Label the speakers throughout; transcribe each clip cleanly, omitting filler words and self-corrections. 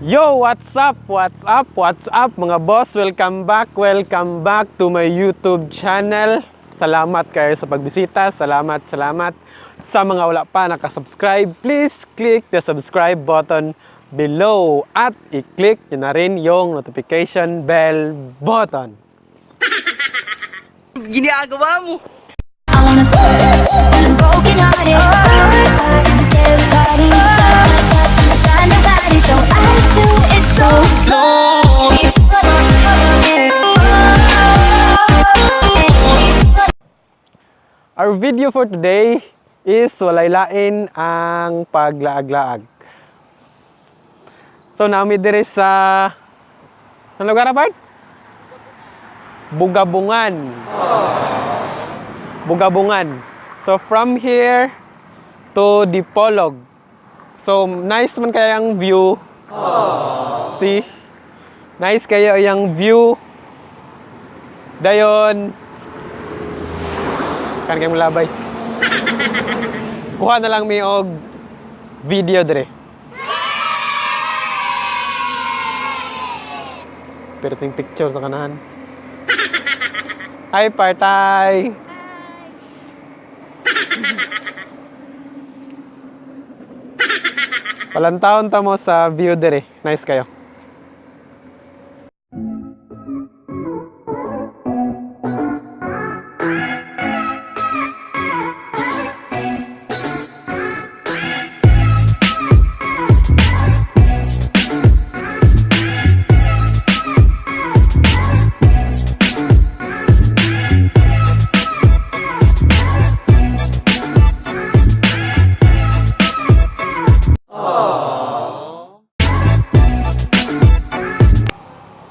Speaker 1: Yo, what's up? What's up? What's up, mga boss? Welcome back to my YouTube channel. Salamat kayo sa pagbisita. Salamat, salamat. Sa mga wala pa nakasubscribe, please click the subscribe button below at i-click nyo na rin yung notification bell button.
Speaker 2: Ginagawa mo.
Speaker 3: I wanna and I'm broken hearted. Since the day we party, got nobody, so I do it so long.
Speaker 1: Our video for today is walay lain ang paglaag-laag. So nami diri sa ano lugar na, Bart? Bugabungan. Bugabungan. So from here to Dipolog. So nice man kaya ang view. See? Nice kayo yung view. Dayon, kan kay mulabay. Kuha na lang mi og video dire. Perting picture sa kanahan. Hi, partay! Palantawon ta mo sa view dire. Nice kayo.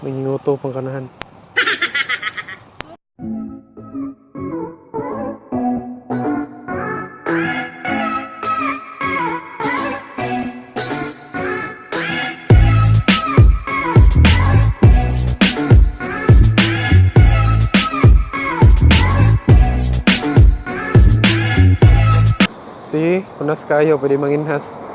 Speaker 1: Nanginguto pang kanahan. See, unas kayo, pwede manginhas.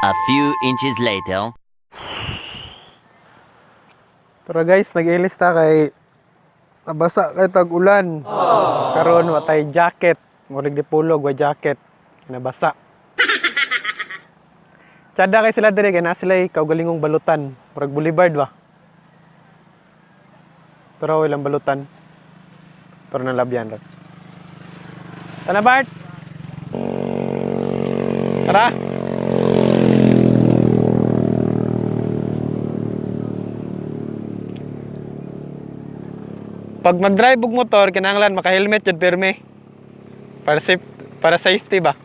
Speaker 4: A few inches later.
Speaker 1: Tara guys, nag-ilis ta kay nabasa kay tag ulan. Karon wa tay jacket. Murag di pulog wa jacket. Nabasa. Tsada kay sila dire kay naa sila kaugalingong balutan. Murag boulevard ba? Tara ilang balutan. Tara na labyan ra. Tara, Bart. Tara. Pag mag-drive og motor, kinahanglan maka-helmet jud pirmi. Para safe, para safety ba?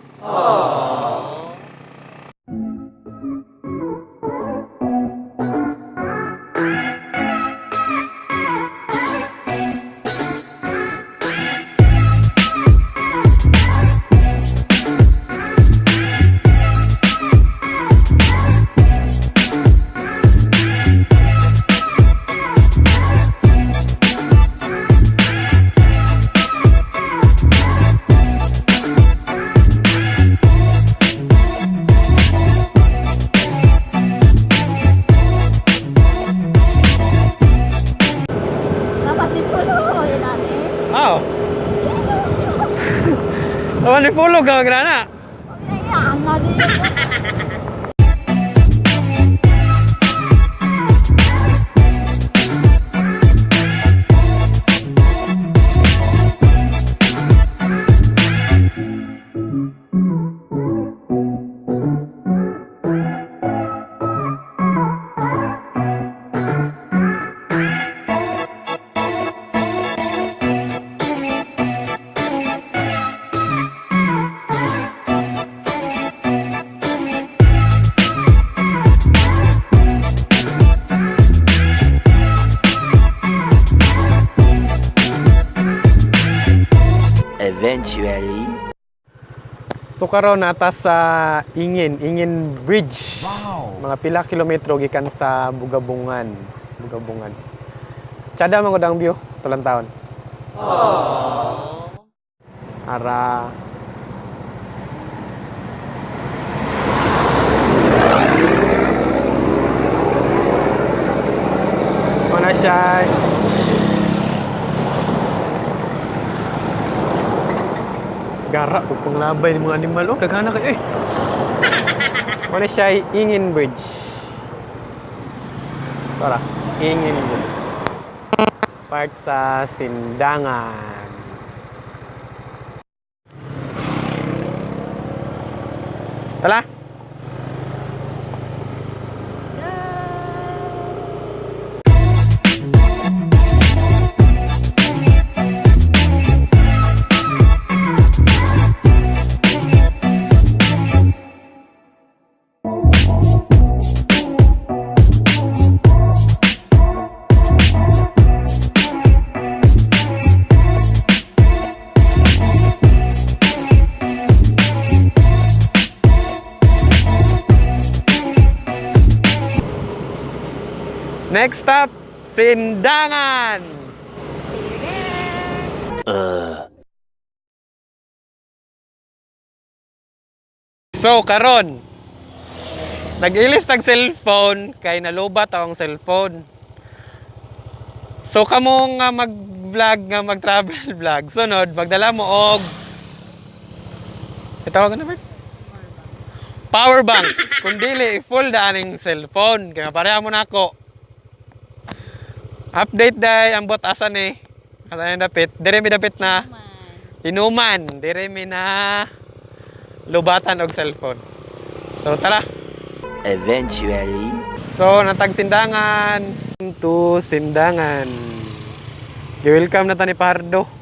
Speaker 2: Dapat di pulo, yun natin.
Speaker 1: Oh. Tawa ni pulog ka magrana.
Speaker 2: Ay, ang na di.
Speaker 4: Eventually.
Speaker 1: So karon nata sa Ingin, Ingin Bridge. Wow. Mga pila kilometro gikan sa Bugabungan, Bugabungan. Tsada man gud ang view tulang taon. Ara. Muna siya. Gara po pang labay ng mga animal. Oh, daghana kayo eh. Muna siya Ingin Bridge. Tara, Ingin Bridge. Park sa Sindangan. Tala! Next stop, Sindangan! So, karon, nag-ilis tag cellphone kay nalubat akong cellphone. So, kamo nga mag-vlog, nga mag-travel vlog, sunod, magdala mo og itawag na ba? Power bank. Kung dili, full daaning cellphone. Kaya pareha mo na ako. Update day, ang bot asa ni. Asa ni dapit? Dire mi dapit na.
Speaker 2: Man.
Speaker 1: Inuman. Dire mi na lubatan og cellphone. So tara.
Speaker 4: Eventually.
Speaker 1: So natag Sindangan. To Sindangan. Gi-welcome na ta ni Pardo.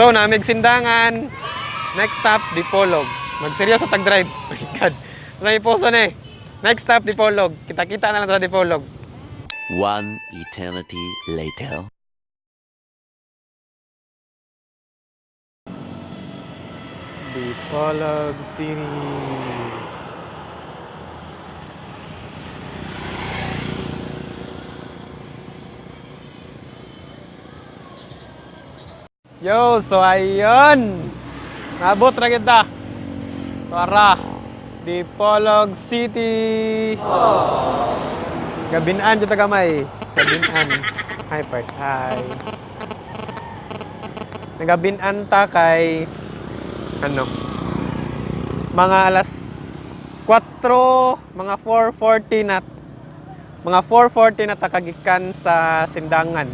Speaker 1: So, namig Sindangan. Next stop, Dipolog. Magseryoso tag-drive. My God. May puso na eh. Next stop, Dipolog. Kita-kita na lang sa Dipolog.
Speaker 4: One eternity later.
Speaker 1: Dipolog City. Yo, so ayun. Nabot ra kita. Tara. Dipolog City. Gabinan jud ta gamay. Gabinan. Hi, part. Hi. Nagabinan ta kay ano? Mga alas 4, mga 4:40 na, mga 4:40 na ta kagikan sa Sindangan.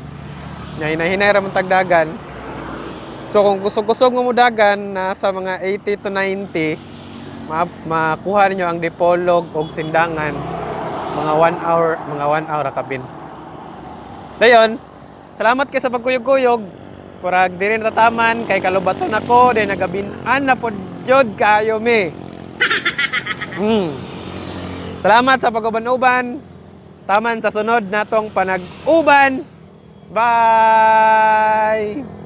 Speaker 1: Nya hinahinay ra man tagdagan. So kung kusog-kusog mo mudagan, nasa mga 80 to 90 makuha ninyo ang Dipolog og Sindangan, mga 1 hour, mga 1 hour ra kapin. Dayon, salamat kay sa pagkuyog-kuyog. Purag diri natataman kay kalubaton ako, day nagabin-an na pod jud kaayo mi. Salamat sa pag-uban-uban. Taman sa sunod natong panag-uban. Bye!